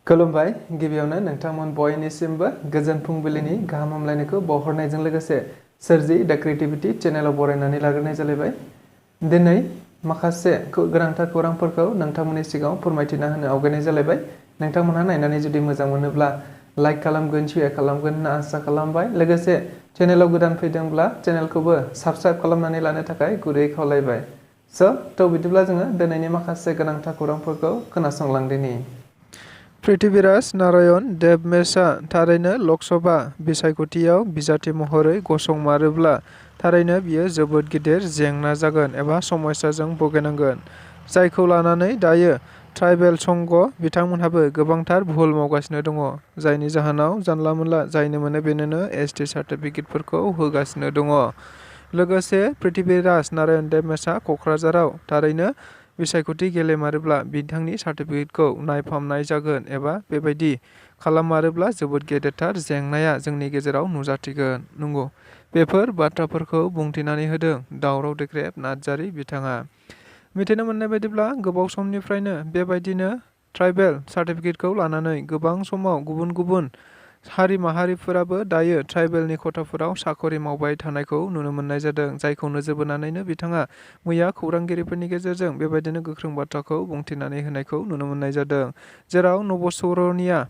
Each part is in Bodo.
खुलुमबाय गिबियावनो नोंथांमोन बयनिसिमबो गोजोन फुंबिलिनि गाहाम हामलायनायखौ बावहरनायजों लोगोसे सोरजि द क्रिएटिविटी चेनेलाव बरायनानै लाग्रोनाय जालायबाय। दिनै माखासे गोनांथार खौरांफोरखौ नोंथांमोननि सिगाङाव फोरमायथिना होनो आवगायनाय जालायबाय। नोंथांमोनहा नायनानै जुदि मोजां मोनोब्ला लाइक खालामगोन, शेयार खालामगोन होनना आसा खालामबाय। लोगोसे चेनेलाव गोदान फैदोंब्ला चेनेलखौबो साबस्क्राइब खालामनानै लानो थाखाय गुरै खावलायबाय। थ' बिदिब्ला जोङो दिनैनि माखासे गोनांथार खौरांफोरखौ खोनासंलांदिनि। पृथ्वीराज नारायण देबमेशआ थारैनो लकसभा बिसायख'थियाव बिजाथि महरै गसंमारोब्ला थारैनो बियो जोबोद गिदिर जेंना जागोन एबा समस्याजों भुगिनांगोन, जायखौ लानानै दायो ट्राइबेल संघ बिथांमोनहाबो गोबांथार भुल मावगासिनो दङ, जायनि जाहोनाव जानला मोनला जायनो मोनो बेनोनो एसटि सार्टिफिकेटफोरखौ होगासिनो दङ। लोगोसे पृथ्वीराज नारायण देबमेशआ क'क्राझाराव थारैनो बिसायख'थि गेलेमारोब्ला बिथांनि सार्टिफिकेटखौ नायफामनाय जागोन एबा बेबायदि खालाममारोब्ला जोबोद गेदेरथार जेंनाया जोंनि गेजेराव नुजाथिगोन। नंगौ, बेफोर बाथ्राफोरखौ बुंथिनानै होदों दावराव देख्रेब नार्जारि बिथाङा। मिथिनो मोननाय बायदिब्ला गोबाव समनिफ्रायनो बेबायदिनो ट्राइबेल सार्टिफिकेटखौ लानानै गोबां समाव गुबुन गुबुन हारि माहारिफोराबो दायो ट्राइबेलनि खथाफोराव साखरि मावबाय थानायखौ नुनो मोननाय जादों, जायखौ नोजोर बोनानैनो बिथाङा मैया खौरांगिरिफोरनि गेजेरजों बेबायदिनो गोख्रों बाथ्राखौ बुंथिनानै होनायखौ नुनो मोननाय जादों। जेराव नब'सरनिया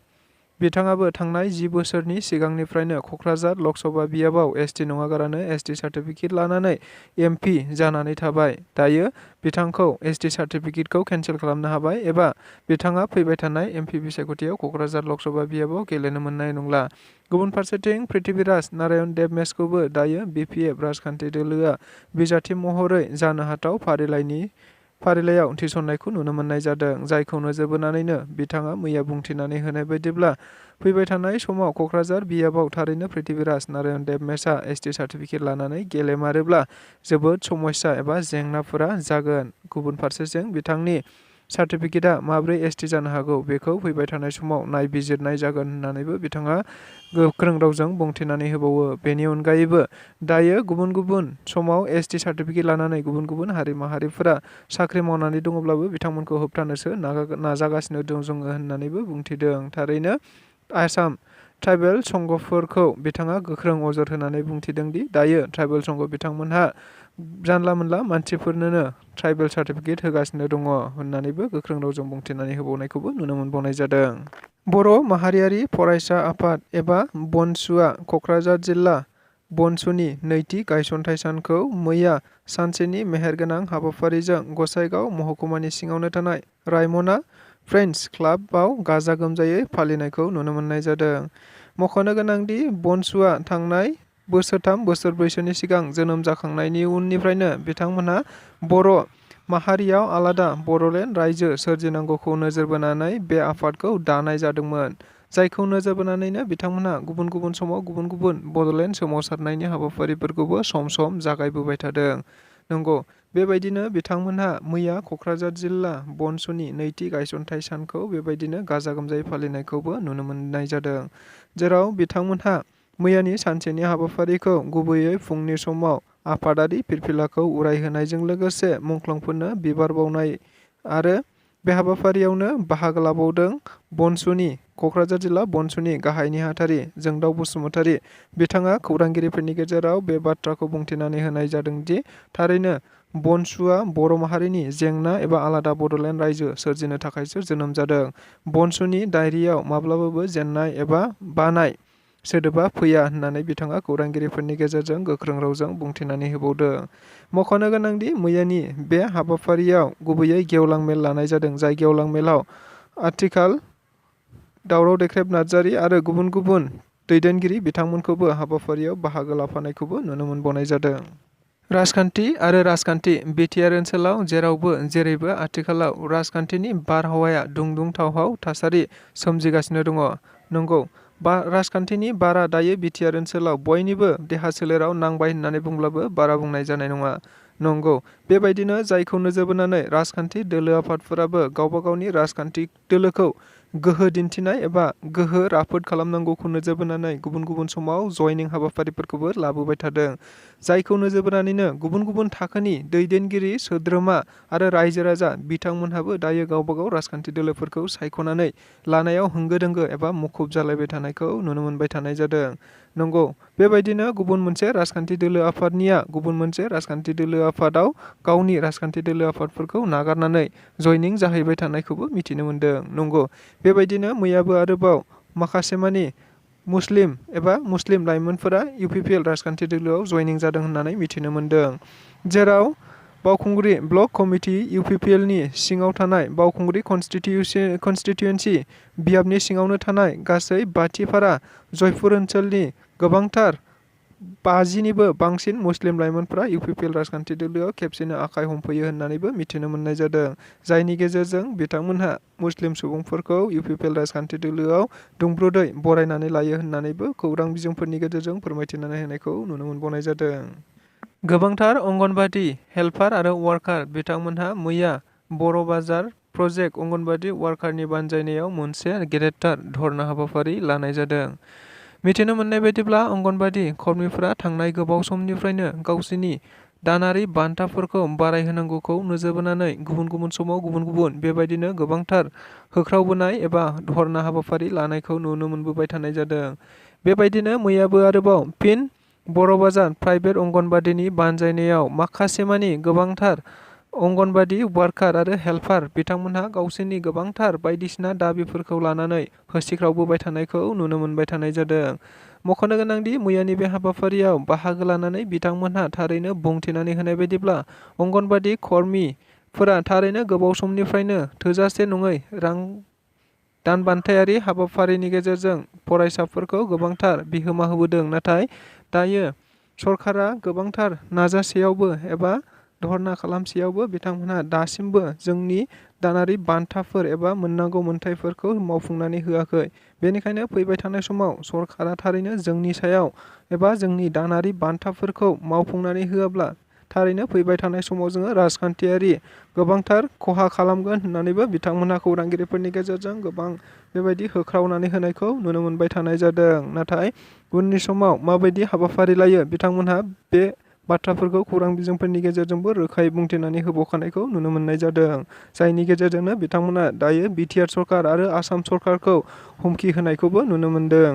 बिथाङाबो थांनाय 10 बोसोरनि सिगांनिफ्रायनो क'क्राझार लकसभा बियाबाव एसटि नङागारानो एसटि सार्टिफिकेट लानानै एमपि जानानै थाबाय। दायो बिथांखौ एसटि सार्टिफिकेटखौ केन्सेल खालामनो हाबाय एबा बिथाङा फैबाय थानाय एमपि बिसायख'थियाव क'क्राझार लकसभा बियाबाव गेलेनो मोननाय नंला। गुबुन फारसेथिं पृथ्वीराज नारायण देबमेशखौबो दायो बिपिएफ राजखान्थि दोलोआ बिजाथि महरै जानो हाथाव फारिलाइयाव थिसननायखौ नुनो मोननाय जादों, जायखौ नोजोर बोनानैनो बिथाङा मैया बुंथिनानै होनाय बायदिब्ला फैबाय थानाय समाव क'क्राझार बियाबाव थारैनो पृथ्वीराज नारायण देबमेशआ एसटि सार्टिफिकेट लानानै गेलेमारोब्ला जोबोद समस्या एबा जेंनाफोरा जागोन। गुबुन फारसेथिं बिथांनि सार्टिफिकेटआ माब्रै एसटि जानो हागौ बेखौ फैबाय थानाय समाव नायबिजिरनाय जागोन होननानैबो बिथाङा गोख्रों रावजों बुंथिनानै होबावो। बेनि अनगायैबो दायो गुबुन गुबुन समाव एसटि सार्टिफिकेट लानानै गुबुन गुबुन हारि माहारिफोरा साख्रि मावनानै दङब्लाबो बिथांमोनखौ होबथानोसो नाजागासिनो दं जोङो होननानैबो बुंथिदों। थारैनो आसाम ट्राइबेल संघफोरखौ बिथाङा गोख्रों अजद होनानै बुंथिदों दि दायो ट्राइबेल संघ बिथांमोनहा जानला मोनला मानसिफोरनोनो ट्राइबेल सार्टिफिकेट होगासिनो दङ होननानैबो गोख्रों रावजों बुंथिनानै होबावनायखौबो नुनो मोनबावनाय जादों। बर' माहारियारि फरायसा आफाद एबा BoNSUनआ क'क्राझार जिल्ला BoNSUननि नैथि गायसनथाइ सानखौ मैया सानसेनि मेहेरगोनां हाबाफारिजों गसाइगाव महकुमानि सिङावनो थानाय रायमना फ्रेन्डस क्लाबआव गाजा गोमजायै फालिनायखौ नुनो मोननाय जादों। मख'नो गोनांदि BoNSUनआ थांनाय बोसोरब्रैसोनि सिगां जोनोम जाखांनायनि उननिफ्रायनो बिथांमोनहा बर' माहारियाव आलादा बड'लेण्ड रायजो सोरजिनांगौखौ नोजोर बोनानै बे आफादखौ दानाय जादोंमोन, जायखौ नोजोर बोनानैनो बिथांमोनहा गुबुन गुबुन समाव गुबुन गुबुन बड'लेण्ड सोमावसारनायनि हाबाफारिफोरखौबो सम सम जागायबोबाय थादों। नंगौ, बेबायदिनो बिथांमोनहा मैया क'क्राझार जिल्ला BoNSUननि नैथि गायसनथाइ सानखौ बेबायदिनो गाजा गोमजायै फालिनायखौबो नुनो मोननाय जादों, जेराव बिथांमोनहा मैयानि सानसेनि हाबाफारिखौ गुबैयै फुंनि समाव आफादारि फिरफिलाखौ उरायहोनायजों लोगोसे मुंख्लंफोरनो बिबार बावनाय आरो बे हाबाफारियावनो बाहागो लाबावदों BoNSUननि क'क्राझार जिल्ला BoNSUननि गाहाय नेहाथारि जोंदाव बसुमतारी। बिथाङा खौरांगिरिफोरनि गेजेराव बे बाथ्राखौ बुंथिनानै होनाय जादों दि थारैनो BoNSUनआ बर' माहारिनि जेंना एबा आलादा बड'लेण्ड रायजो सोरजिनो थाखायसो जोनोम जादों। BoNSUननि डायरियाव माब्लाबाबो जेननाय एबा बानाय सोदोबा फैया होननानै बिथाङा खौरांगिरिफोरनि गेजेरजों गोख्रों रावजों बुंथिनानै होबावदों। मख'नो गोनांदि मैयानि बे हाबाफारियाव गुबैयै गेवलां मेल लानाय जादों, जाय गेवलां मेलाव आथिखाल दावराव देख्रेब नार्जारि आरो गुबुन गुबुन दैदेनगिरि बिथांमोनखौबो हाबाफारियाव बाहागो लाफानायखौबो नुनो मोनबावनाय जादों। राजखान्थि आरो राजखान्थि बिटिआर ओनसोलाव जेरावबो जेरैबो आथिखालाव राजखान्थिनि बारहावाया दुंहाव थासारि सोमजिगासिनो दङ। नंगौ, राजखान्थिनि बारा दायो बिटिआर ओनसोलाव बयनिबो देहा सोलेराव नांबाय होननानै बुंब्लाबो बारा बुंनाय जानाय नङा। नंगौ, बेबायदिनो जायखौ नोजोर बोनानै राजखान्थि दोलो आफादफोराबो गावबा गावनि राजखान्थि दोलोखौ गोहो दिन्थिनाय एबा गोहो राफोद खालामनांगौखौ नोजोर बोनानै गुबुन गुबुन समाव जयनिं हाबाफारिफोरखौबो लाबोबाय थादों। जायखौ नोजोर बोनानैनो गुबुन गुबुन थाखोनि दैदेनगिरि सोद्रोमा आरो रायजो राजा बिथांमोनहाबो दायो गावबा गाव राजखान्थि दोलोफोरखौ सायख'नानै लानायाव होंगो दोंगो एबा मुखुब जालायबाय थानायखौ नुनो मोनबाय थानाय जादों। नंगौ, बेबायदिनो गुबुन मोनसे राजखान्थि दोलो आफादनिया गुबुन मोनसे राजखान्थि दोलो आफादाव गावनि राजखान्थि दोलो आफादफोरखौ नागारनानै जयनिं जाहैबाय थानायखौबो मिथिनो मोन्दों। नंगौ, बेबायदिनो मैयाबो आरोबाव माखासे मानि मुस्लिम लाइमोनफोरा UPPL राजखान्थि दोलोआव जयनिं जादों होननानै मिथिनो मोन्दों। जेराव बावखुंग्रि ब्लक कमिटि UPPLनि सिङाव थानाय बावखुंग्रि कनस्टिटिउन्सि बियाबनि सिङावनो थानाय गासै बाथिपारा जयपुर ओनसोलनि गोबांथार 50निबो बांसिन मुस्लिम लाइमोनफोरा UPPL राजखान्थि दोलोआव खेबसेनो आखाइ हमफैयो होननानैबो मिथिनो मोननाय जादों। जायनि गेजेरजों बिथांमोनहा मुस्लिम सुबुंफोरखौ UPPL राजखान्थि दोलोआव दुंब्रुदै बरायनानै लायो होननानैबो खौरां बिजोंफोरनि गेजेरजों फोरमायथिनानै होनायखौ नुनो मोनबावनाय जादों। गोबांथार अंगनबादि हेल्पार आरो वार्कार बिथांमोनहा मैया बर' बाजार प्रजेक्ट अंगनबादि वार्कारनि बानजायनायाव मोनसे गेदेरथार धर्ना हाबाफारि लानाय जादों। मिथिनो मोननाय बायदिब्ला अंगनबादि कर्मीफोरा थांनाय गोबाव समनिफ्रायनो गावसोरनि दानारि बान्थाफोरखौ बारायहोनांगौखौ नोजोर बोनानै गुबुन गुबुन समाव गुबुन बेबायदिनो गोबांथार होख्रावबोनाय एबा धर्ना हाबाफारि लानायखौ नुनो मोनबोबाय थानाय जादों। बेबायदिनो मैयाबो आरोबाव फिन बर' बाजार प्राइभेट अंगनबादिनि बानजायनायाव माखासे मानि गोबांथार अंगनबादि वार्कार आरो हेल्पार बिथांमोनहा गावसोरनि गोबांथार बायदिसिना दाबिफोरखौ लानानै होसिख्रावबोबाय थानायखौ नुनो मोनबाय थानाय जादों। मख'नो गोनांदि मैयानि बे हाबाफारियाव बाहागो लानानै बिथांमोनहा थारैनो बुंथिनानै होनाय बायदिब्ला अंगनबादि कर्मीफोरा थारैनो गोबाव समनिफ्रायनो थोजासे नङै रां दानबान्थायारि हाबाफारिनि गेजेरजों फरायसाफोरखौ गोबांथार बिहोमा होबोदों। नाथाय दायो सरकारा गोबांथार नाजासेयावबो एबा धर्ना खालामसेयावबो बिथांमोनहा दासिमबो जोंनि दानारि बान्थाफोर एबा मोननांगौ मोन्थायफोरखौ मावफुंनानै होआखै। बेनिखायनो फैबाय थानाय समाव सरकारा थारैनो जोंनि सायाव एबा जोंनि दानारि बान्थाफोरखौ मावफुंनानै होआब्ला थारैनो फैबाय थानाय समाव जोङो राजखान्थियारि गोबांथार खहा खालामगोन होननानैबो बिथांमोनहा खौरांगिरिफोरनि गेजेरजों गोबां बेबायदि होख्रावनानै होनायखौ नुनो मोनबाय थानाय जादों। नाथाय उननि समाव माबायदि हाबाफारि लायो बिथांमोनहा बे बाथ्राफोरखौ खौरां बिजोंफोरनि गेजेरजोंबो रोखायै बुंथिनानै होबोखानायखौ नुनो मोननाय जादों। जायनि गेजेरजोंनो बिथांमोना दायो BTR सरकार आरो आसाम सरकारखौ हुमखि होनायखौबो नुनो मोनदों।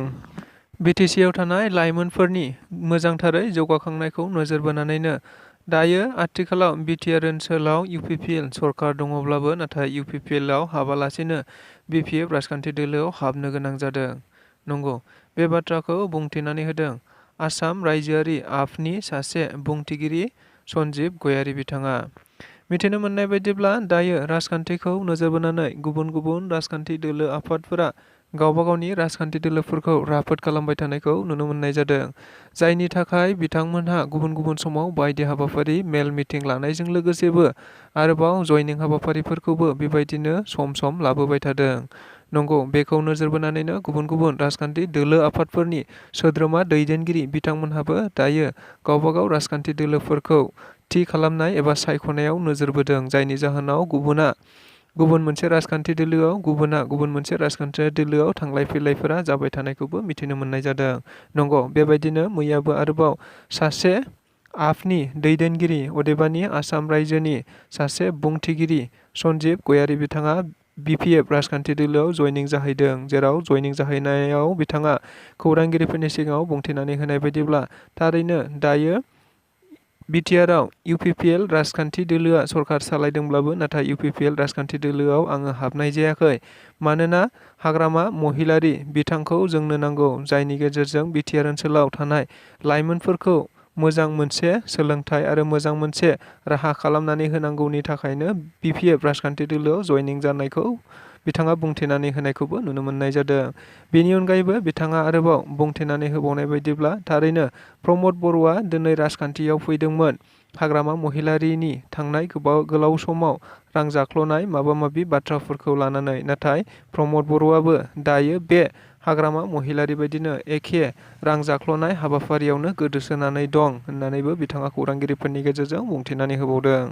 BTCआव थानाय लाइमोनफोरनि मोजांथारै जौगाखांनायखौ नोजोर बोनानैनो दायो आथिखालाव BTR ओनसोलाव UPPL सरकार दङब्लाबो नाथाय UPPLआव हाबालासेनो BPF राजखान्थि दोलोआव हाबनो गोनां जादों। नंगौ, बे बाथ्राखौ बुंथिनानै होदों आसाम रायजोआरि आफनि सासे बुंथिगिरि सन्जिब गयारी बिथाङा। मिथिनो मोननाय बायदिब्ला दायो राजखान्थिखौ नोजोर बोनानै गुबुन गुबुन राजखान्थि दोलो आफादफोरा गावबा गावनि राजखान्थि दोलोफोरखौ राफोद खालामबाय थानायखौ नुनो मोननाय जादों। जायनि थाखाय बिथांमोनहा गुबुन गुबुन समाव बायदि हाबाफारि मेल मिटिं लानायजों लोगोसेबो आरोबाव जयनिं हाबाफारिफोरखौबो बेबायदिनो सम सम लाबोबाय थादों। नंगौ, बेखौ नोजोर बोनानैनो गुबुन गुबुन राजखान्थि दोलो आफादफोरनि सोद्रोमा दैदेनगिरि बिथांमोनहाबो दायो गावबा गाव राजखान्थि दोलोफोरखौ थि खालामनाय एबा सायख'नायाव नोजोर बोदों। जायनि जाहोनाव गुबुन मोनसे राजखान्थि दोलोआव गुबुन मोनसे राजखान्थि दोलोआव थांलाय फैलायफोरा जाबाय थानायखौबो मिथिनो मोननाय जादों। नंगौ, बेबायदिनो मैयाबो आरोबाव सासे आफनि दैदेनगिरि अदेबानि आसाम रायजोनि सासे बुंथिगिरि सन्जिब गयारी बिथाङा BPF राजखान्थि दोलोआव जयनिं जाहैदों। जेराव जयनिं जाहैनायाव बिथाङा खौरांगिरिफोरनि सिगाङाव बुंथिनानै होनाय बायदिब्ला थारैनो दायो BTRआव UPPL राजखान्थि दोलोआ सरकार सालायदोंब्लाबो नाथाय UPPL राजखान्थि दोलोआव आङो हाबनाय जायाखै। मानोना हाग्रामा महिलारि बिथांखौ जोंनो नांगौ। जायनि गेजेरजों BTR ओनसोलाव थानाय लाइमोनफोरखौ मोजां मोनसे सोलोंथाइ आरो मोजां मोनसे राहा खालामनानै होनांगौनि थाखायनो BPF राजखान्थि दोलोआव जयनिं जानायखौ बिथाङा बुंथिनानै होनायखौबो नुनो मोननाय जादों। बेनि अनगायैबो बिथाङा आरोबाव बुंथिनानै होबावनाय बायदिब्ला थारैनो प्रमद बर'आ दिनै राजखान्थियाव फैदोंमोन हाग्रामा महिलारिनि थांनाय गोलाव समाव रां जाख्ल'नाय माबा माबि बाथ्राफोरखौ लानानै। नाथाय प्रमद बर'आबो दायो बे हाग्रामा महिलारि बायदिनो एखे रां जाख्ल'नाय हाबाफारियावनो गोदोसोनानै दं होननानैबो बिथाङा खौरांगिरिफोरनि गेजेरजों बुंथिनानै होबावदों।